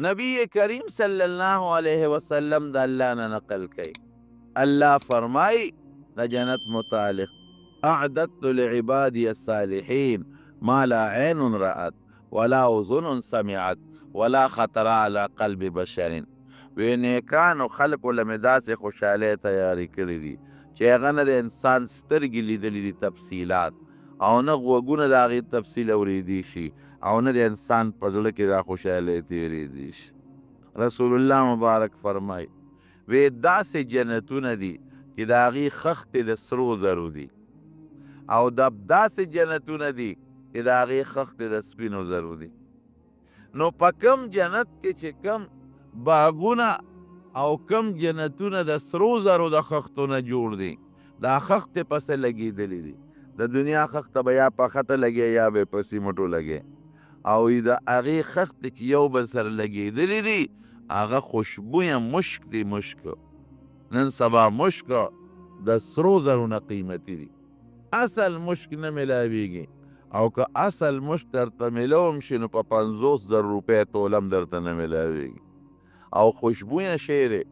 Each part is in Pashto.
نبی کریم صلی الله علیه وسلم د الله نه نقل کوي، الله فرمایي د جنت متعلق: اعددت لعبادي الصالحین ما لا عین رأت ولا اذن سمعت ولا خطر على قلب بشر. وی نیکانو خلکو له مې داسې خوشحالۍ تیارې کړې دي چې هغه نه د انسان سترګې لیدلې دي تفصیلات، او نه غوږونه د هغې تفصیل اورېدی شي، او نه د انسان په زړه کې دا خوشحالۍ تېرېدی شي. رسول الله مبارک فرمایي، وی داسې جنتونه دي چې د هغې خښتې د سرو زرو دي، او دا داسې جنتونه دي چې د هغې خښتې د سپینو زرو دي. نو په کوم جنت کې چې کوم باغونه او کوم جنتونه د سرو زرو د خښتو نه جوړ دي، دا خښتې په څه لګېدلې دي؟ د دنیا خښته به یا په خټه لګې یا به په سیمټو لګې، او د هغې خښتې چې یو بل سره لګېدلې دي هغه خوشبویه مشک دی. مشک نن سبا مشک د سرو زرو نه قیمتي دي، اصل مشک نه ملاویږي، او که اصل مشک درته ملاوم شي نو په 50,000 روپۍ تولم درته نه ملاویږي. او خوشبویه شی دی.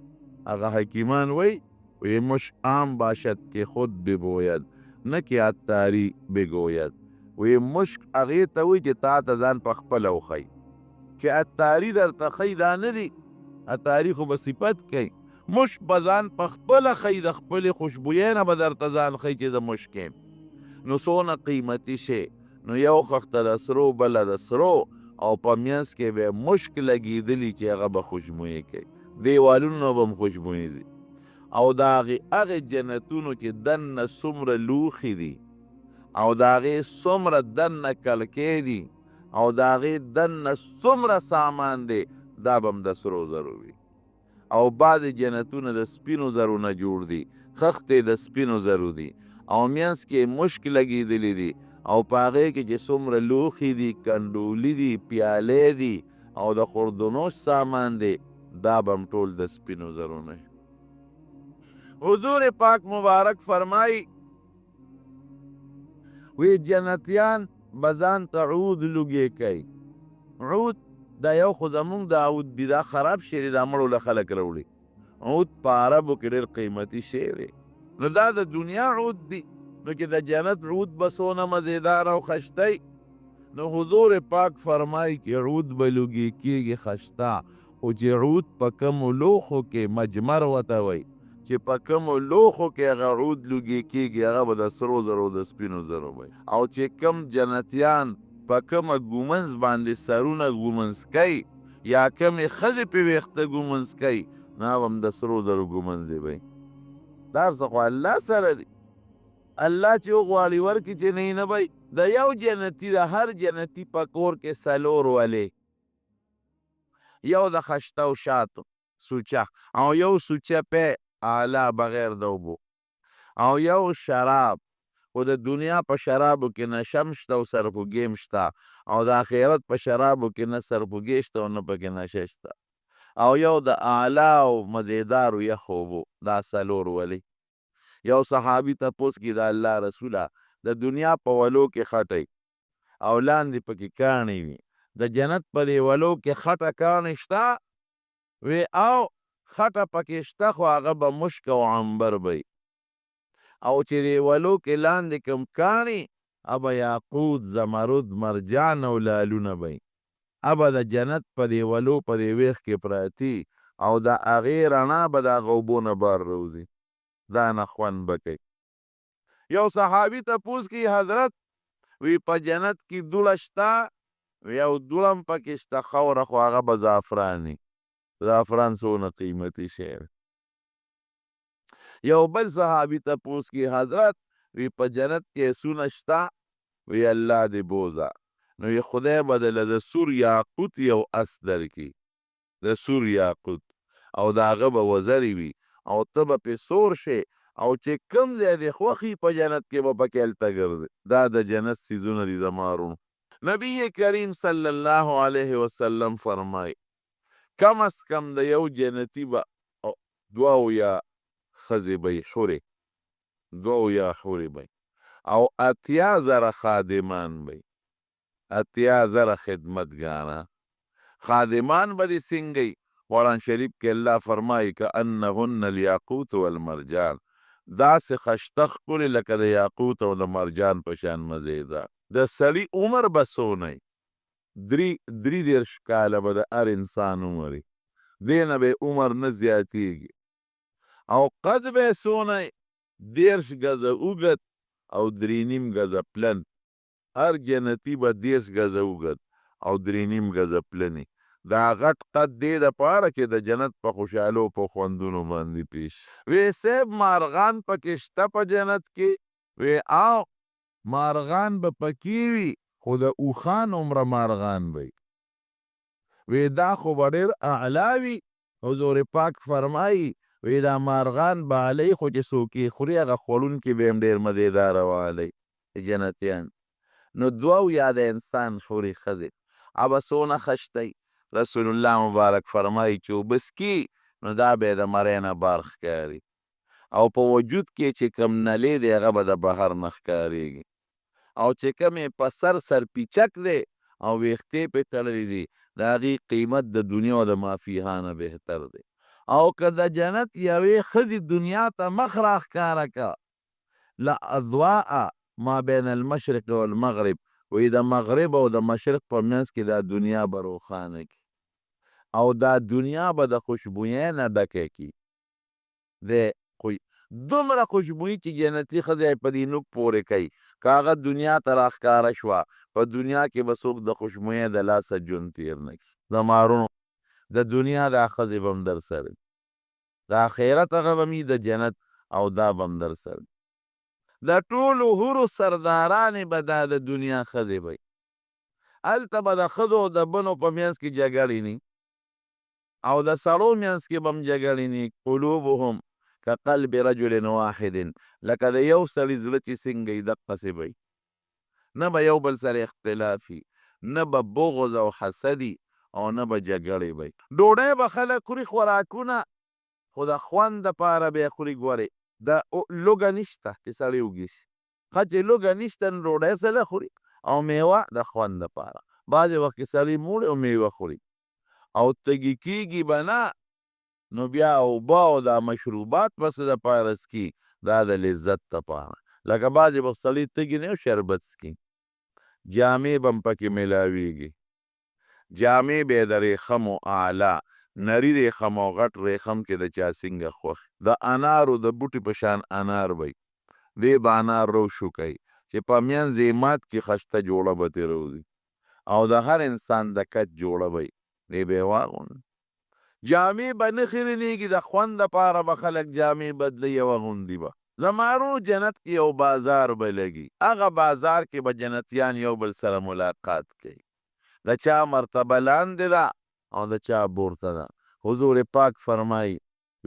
هغه حکیمان وایي، وی مشک عام باشد که خود ببوید نه که عطاري بګوید. وی مشک هغې ته وایي چې تا ته ځان په خپله وښیي، چې عطاري درته ښیي دا نه دي، عطاري خو به صفت کوي، مشک به ځان په خپله ښیي، د خپلې خوشبویۍ نه به درته ځان ښیي چې زه مشک یم. نو څونه قیمتي شی، نو یو خښته د سرو بله د سرو، او په منځ کې به مشک لګېدلي چې هغه به خوشبویي کوي، دیوالونو به هم خوشبویي دي. او د هغې هغې جنتونو کې دننه څومره لوښي دي، او د هغې څومره دننه کړکۍ دي، او د هغې دننه څومره سامان دی، دا به هم د سرو زرو وي. او بعضې جنتونه د سپینو زرو نه جوړ دي، خښتې د سپینو زرو دي، او منځ کې مشک لګېدلي دي، او په هغې کې چې څومره لوښي دي، کنډولي دي، پیالې دي، او د خوردونوش سامان دی، دا به هم ټول د سپینو زرو نه. حضور پاک مبارک فرمایي، وی جنتیان به ځان ته عود لوګی کوي. عود دا یو خو زمونږ د عود دی، دا خراب شی دی، دا مړو له خلک راوړي. عود په عربو کې ډېر قیمتي شی دی، نو دا د دنیا عود دی، نو چې د جنت عود به څونه مزیدار او خشته. نو حضور پاک فرمایي چې عود به لوګی کېږي خشته، خو چې عود په کومو لوښو کې، مجمر ورته وایي، چې په کومو لوښو کې هغه عود لوګی کېږي هغه به د سرو زرو د سپینو زرو وي. او چې کوم جنتیان په کومه ګومنځ باندې سرونه ګومنځ کوي یا کومې ښځې پې ویښته ګومنځ کوي، نو هغه هم د سرو زرو ګومنځې وي. دا هر څه خو الله سره دي، الله چې وغواړي ورکړي، چې نه یې نه به. د یو جنتي، د هر جنتي په کور کې څلور ولې، یو د خشته او شاتو سوچه، او یو سوچه پی اعلی بغیر د اوبو، او یو شراب. خو د دنیا په شرابو کې نشه هم شته او سرخوږی هم شته، او د آخرت په شرابو کې نه سرخوږی شته او نه پکې نشه شته. او یو د اعلی او مزیدارو یخو اوبو. دا څلور ولې. یو صحابي تپوس کی، د الله رسوله، د دنیا په ولو کې خټه او لاندې پکې کاڼي وي، د جنت په دې ولو کې خټه کاڼي شته؟ وی او خټه پکې شته، خو هغه به مشک او عنبر به، او چې دې ولو کې لاندې کوم کاڼي هغه به یاقوت، زمرد، مرجان او لالونه به وي. هغه د جنت په دې ولو په دې ویښ کې پراتی، او د هغې رڼا به د هغه اوبو نه بار راوځي، دا نه خوند به کوي. یو صحابي تپوس کی، حضرت، وی په جنت کې دوړه شته؟ وی او دوړه هم پکې شته، خاوره، خو هغه به زعفران وي. زعفران څونه قیمتي شی دی. یو بل صحابي تپوس کی، حضرت، وی په جنت کې اسونه شته؟ وی الله دې بوزه، نو وی خدای به دله د سور یاقوت یو اس درکړي، د سور یاقوت، او د هغه به وزرې وي، او ته به پې سور شې، او چې کوم ځای دې خوښ وي په جنت کې به پکې هلته ګرځې. دا د جنت څیزونه دي زما وروڼو. نبی کریم صلی الله علیه وسلم فرمایي، کم از کم د یو جنتي به 72 ښځې به وي، حورې، 72 حورې به، او 80,000 خادمان به، 80,000 خدمتګاران. خادمان به دې څنګه وي؟ قرآن شریف کې الله فرمایي: کأنهن الياقوت والمرجان، داسې خشته ښکلې لکه د یاقوت او د مرجان په شان مزیدار. د سړي عمر به څونه وي؟ 33 کاله به د هر انسان عمر وي، دې نه به عمر نه زیاتېږي. او قد به یې څونه وي؟ 30 ګزه اوږد او 3.5 ګزه پلن. هر جنتي به 30 ګزه اوږد او 3.5 ګزه پلن وي. دا غټ قد دې دپاره چې د جنت په خوشحالو په خوندونو باندې پیش وی. صاحب، مارغان پکې شته په جنت کې؟ وی او مارغان به پکې وي، خو د اوښان عمره مارغان به وي. وی دا خو به ډېر اعلی وي. حضور پاک فرمایي، وی دا مارغان به علی، خو چې څوک یې خوري هغه خوړونکي به هم ډېر مزېداره والی جنتیان. نو دوه یا د انسان حورې ښځې هغه څونه خشته؟ رسول الله مبارک فرمایي چې اوبه څکي نو دا به یې د مرۍ نه بار ښکاري، او په وجود کې چې کوم نلې دی هغه به د بهر نه ښکارېږي، او چې کوم یې په سر سرپیچک دی او ویښتې پرې تړلي دي، د هغې قیمت د دنیا او د مافیها نه بهتر دی. او که د جنت یوې ښځې دنیا ته مخ راښکاره که، لاضواء ما بین المشرق والمغرب، وایي د مغرب او د مشرق په منځ کې دا دنیا به روښانه کړي او دا دنیا به د خوشبویۍ نه ډکه کړي. دی دومره خوشبویي چې جنتي ښځه یې په دې نوک پورې کوي، که هغه دنیا ته راښکاره شوه، په دنیا کې به څوک د خوشبویۍ د لاسه ژوند تېر نه کړي. د مارونو د دنیا دا ښځې به هم در سره، د آخرت هغه به مي د جنت او دا به هم در سره، د ټولو حورو سردارانې به دا د دنیا ښځې به وي. هلته به د ښځو او د بنو په منځ کې جګړې نه او د سړو منځ کې به هم جګړې نه. قلوبهم کقلب رجل واحد، لکه د یو سړي زړه چې څنګه وي دقسې به وي. نه به یو بل سره اختلاف وي، نه به بغض او حسد وي، او نه به جګړې به وي. ډوډۍ به خلک خوري، خوراکونه خو د خوند دپاره به یې خوري. ګورې، د لوږه نشته چې سړی وږي شي. ښه، چې لوږه نشته نو ډوډۍ څه له خوري؟ او میوه د خوند دپاره. بعضې وخت کې سړی موړ او میوه خوري او تږي کېږي به نه، نو بیا اوبه او دا مشروبات به څه دپاره څکي؟ دا د لذت دپاره، لکه بعضې وخت سړی تږي نه شربت څکي. جامې به هم پکې میلاویږي. جامې به یې د ریښمو اعلی نري ریښم او غټ ریښم چې د چا څنګه خوښ، د انارو د بوټي په شان انار به وي، دی به انار روشوکوي چې په منځ یې مات کړي، خشته جوړه به ترې راوځي او د هر انسان د کچ جوړه به وي، دی به یې واغوندي. جامې به نه خیرنېږي، د خوند دپاره به خلک جامې بدلوي او اغوندي به. زما وروڼو، جنت کې یو بازار به لګي، هغه بازار کې به جنتیان یو بل سره ملاقات کوي، د چا مرتبه لاندې ده او د چا پورته ده. حضور پاک فرمایي،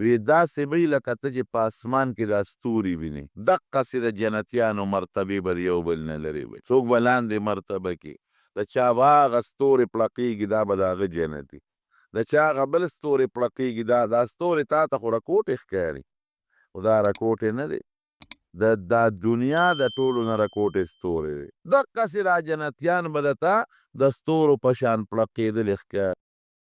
وی داسې به وي لکه ته چې په اسمان کې دا ستوري وینې، دقسې د جنتیانو مرتبې به یو بل نه لرې وي. څوک به لاندې مرتبه کې، د چا به هغه ستوري پړقېږي، دا به د هغه جنتي، د چا هغه بل ستوري پړقېږي. دا ستوري تا ته خو رکوټې ښکاري، خو دا رکوټې نه دی، د دا دنیا د ټولو نه رکوټې ستوري دی. دقسې دا جنتیان به درته د ستورو په شان پړقېدلي ښکاري.